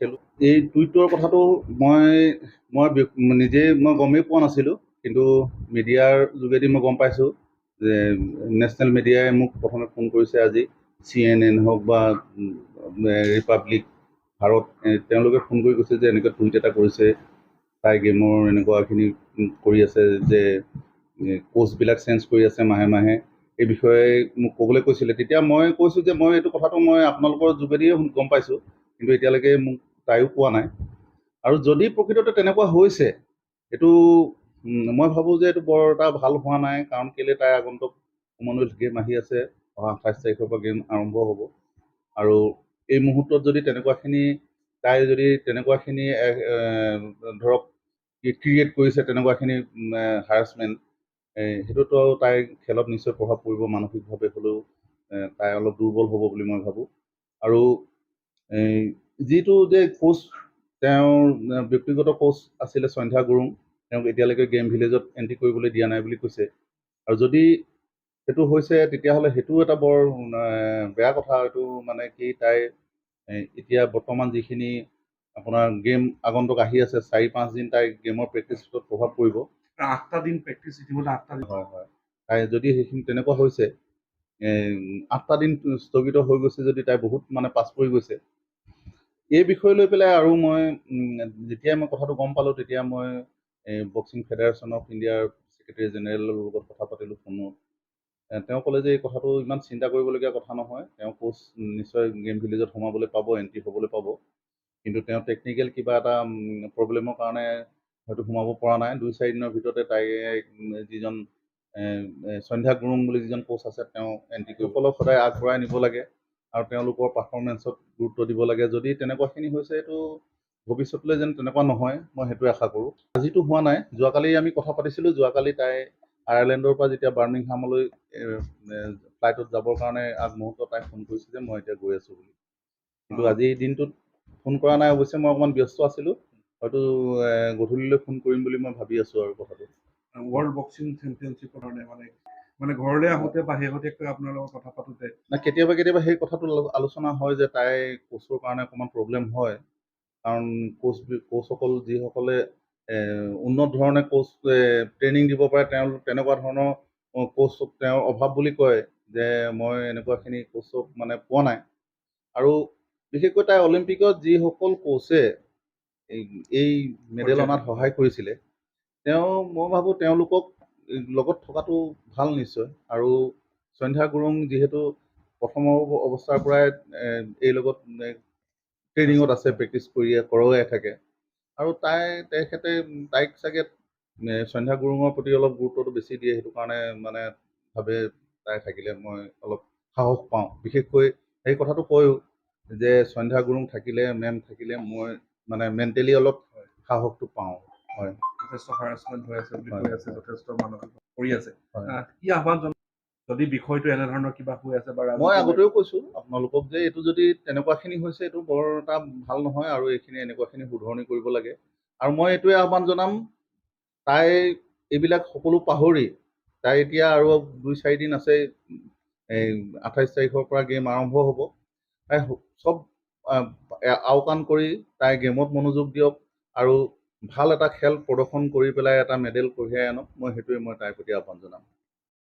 খেলোঁ। এই টুইটৰ কথাটো মই মই নিজেই মই গমেই পোৱা নাছিলোঁ, কিন্তু মিডিয়াৰ যোগেদি মই গম পাইছোঁ যে নেশ্যনেল মিডিয়াই মোক প্ৰথমে ফোন কৰিছে আজি, CNN হওক বা ৰিপাব্লিক ভাৰত, তেওঁলোকে ফোন কৰি কৈছে যে এনেকুৱা টুইট এটা কৰিছে, তাই গেমৰ এনেকুৱাখিনি কৰি আছে যে কোচবিলাক চেঞ্জ কৰি আছে মাহে মাহে, এই বিষয়ে মোক ক'বলৈ কৈছিলে। তেতিয়া মই কৈছোঁ যে মই এইটো কথাটো মই আপোনালোকৰ যোগেদিয়ে গম পাইছোঁ, কিন্তু এতিয়ালৈকে মোক তাইও কোৱা নাই। আৰু যদি প্ৰকৃততে তেনেকুৱা হৈছে, এইটো মই ভাবোঁ যে এইটো বৰ এটা ভাল হোৱা নাই। কাৰণ কেলৈ তাই আগন্তুক কমনৱেলথ গেম আহি আছে, অহা 28 তাৰিখৰ পৰা গেম আৰম্ভ হ'ব। আৰু এই মুহূৰ্তত যদি তেনেকুৱাখিনি তাই যদি তেনেকুৱাখিনি ধৰক ক্ৰিয়েট কৰিছে, তেনেকুৱাখিনি হাৰাচমেণ্ট, সেইটোতো আৰু তাইৰ খেলত নিশ্চয় প্ৰভাৱ পৰিব, মানসিকভাৱে হ'লেও তাই অলপ দুৰ্বল হ'ব বুলি মই ভাবোঁ। আৰু এই যিটো যে কোচ, তেওঁৰ ব্যক্তিগত কোচ আছিলে সন্ধ্যা গুৰুং, তেওঁক এতিয়ালৈকে গেম ভিলেজত এণ্ট্ৰি কৰিবলৈ দিয়া নাই বুলি কৈছে। আৰু যদি সেইটো হৈছে তেতিয়াহ'লে সেইটোও এটা বৰ বেয়া কথা। এইটো মানে কি, তাই এতিয়া বৰ্তমান যিখিনি আপোনাৰ গেম আগন্তুক আহি আছে, 4-5 দিন তাই গেমৰ প্ৰেক্টিছত প্ৰভাৱ পৰিব। 8টা দিন প্ৰেক্টিচ ইতিমধ্যে 8টা দিন। হয় হয়, তাই যদি সেইখিনি তেনেকুৱা হৈছে, 8টা দিন স্থগিত হৈ গৈছে যদি তাই বহুত মানে পাছ পৰি গৈছে এই বিষয় লৈ পেলাই। আৰু মই যেতিয়াই মই কথাটো গম পালোঁ তেতিয়া মই বক্সিং ফেডাৰেশ্যন অফ ইণ্ডিয়াৰ ছেক্ৰেটেৰী জেনেৰেলৰ লগত কথা পাতিলোঁ ফোনত। তেওঁ ক'লে যে এই কথাটো ইমান চিন্তা কৰিবলগীয়া কথা নহয়, তেওঁ কোচ নিশ্চয় গেম ভিলেজত সোমাবলৈ পাব, এণ্ট্ৰি হ'বলৈ পাব, কিন্তু তেওঁ টেকনিকেল কিবা এটা প্ৰব্লেমৰ কাৰণে হয়তো সোমাব পৰা নাই। 2-4 দিনৰ ভিতৰতে তাই যিজন সন্ধ্যা গুৰুং বুলি যিজন কোচ আছে তেওঁ এণ্ট্ৰি কৰিব। সকলক সদায় আগবঢ়াই নিব লাগে আৰু তেওঁলোকৰ পাৰফৰ্মেঞ্চত গুৰুত্ব দিব লাগে। যদি তেনেকুৱাখিনি হৈছে, এইটো ভৱিষ্যতলৈ যেন তেনেকুৱা নহয়, মই সেইটোৱে আশা কৰোঁ। আজিতো হোৱা নাই, যোৱাকালি আমি কথা পাতিছিলোঁ। যোৱাকালি তাই আয়াৰলেণ্ডৰ পৰা যেতিয়া বাৰ্মিংহামলৈ ফ্লাইটত যাবৰ কাৰণে আগমুহূৰ্তত তাই ফোন কৰিছে যে মই এতিয়া গৈ আছোঁ বুলি। কিন্তু আজিৰ দিনটোত ফোন কৰা নাই। অৱশ্যে মই অকণমান ব্যস্ত আছিলোঁ, হয়তো গধূলিলৈ ফোন কৰিম বুলি মই ভাবি আছোঁ। আৰু কথাটো ৱৰ্ল্ড বক্সিং চেম্পিয়নশ্বিপৰ কাৰণে মানে মানে ঘৰলৈ আহোঁতে বা শেহতীয়াকৈ আপোনাৰ লগত কথা পাতোঁতে না, কেতিয়াবা কেতিয়াবা সেই কথাটো আলোচনা হয় যে তাই কোচৰ কাৰণে অকণমান প্ৰব্লেম হয়। কাৰণ কোচসকল যিসকলে উন্নত ধৰণে কোচ ট্ৰেইনিং দিব পাৰে, তেওঁলোক তেনেকুৱা ধৰণৰ কোচ তেওঁৰ অভাৱ বুলি কয় যে মই এনেকুৱাখিনি কোচক মানে পোৱা নাই। আৰু বিশেষকৈ তাই অলিম্পিকত যিসকল কোচে এই মেডেল অনাত সহায় কৰিছিলে, তেওঁ মই ভাবোঁ তেওঁলোকক লগত থকাটো ভাল নিশ্চয়। আৰু সন্ধ্যা গুৰুং যিহেতু প্ৰথম অৱস্থাৰ পৰাই এই লগত ট্ৰেইনিঙত আছে, প্ৰেক্টিচ কৰোৱাই থাকে। আৰু তেখেতে তাইক চাগে সন্ধ্যা গুৰুঙৰ প্ৰতি অলপ গুৰুত্বটো বেছি দিয়ে, সেইটো কাৰণে মানে ভাবে তাই থাকিলে মই অলপ সাহস পাওঁ। বিশেষকৈ সেই কথাটো কয়ো যে সন্ধ্যা গুৰুং থাকিলে, মেম থাকিলে মই মানে মেণ্টেলি অলপ সাহসটো পাওঁ। হয়, যথেষ্ট হাৰাচমেণ্ট হৈ আছে বুলি কৈ আছে, যথেষ্ট মানসিক কৰি আছে। কি আহ্বান যদি বিষয়টো এনেধৰণৰ কিবা হৈ আছে? বা মই আগতেও কৈছোঁ আপোনালোকক যে এইটো যদি তেনেকুৱাখিনি হৈছে এইটো বৰ এটা ভাল নহয়, আৰু এইখিনি এনেকুৱাখিনি শুধৰণি কৰিব লাগে। আৰু মই এইটোৱে আহ্বান জনাম, তাই এইবিলাক সকলো পাহৰি তাই এতিয়া আৰু 2-4 দিন আছে, এই 28 তাৰিখৰ পৰা গেম আৰম্ভ হ'ব। তাই চব আওকাণ কৰি তাই গেমত মনোযোগ দিয়ক আৰু ভাল এটা খেল প্ৰদৰ্শন কৰি পেলাই এটা মেডেল কঢ়িয়াই আনক। মই সেইটোৱে মই তাইৰ প্ৰতি আহ্বান জনাম।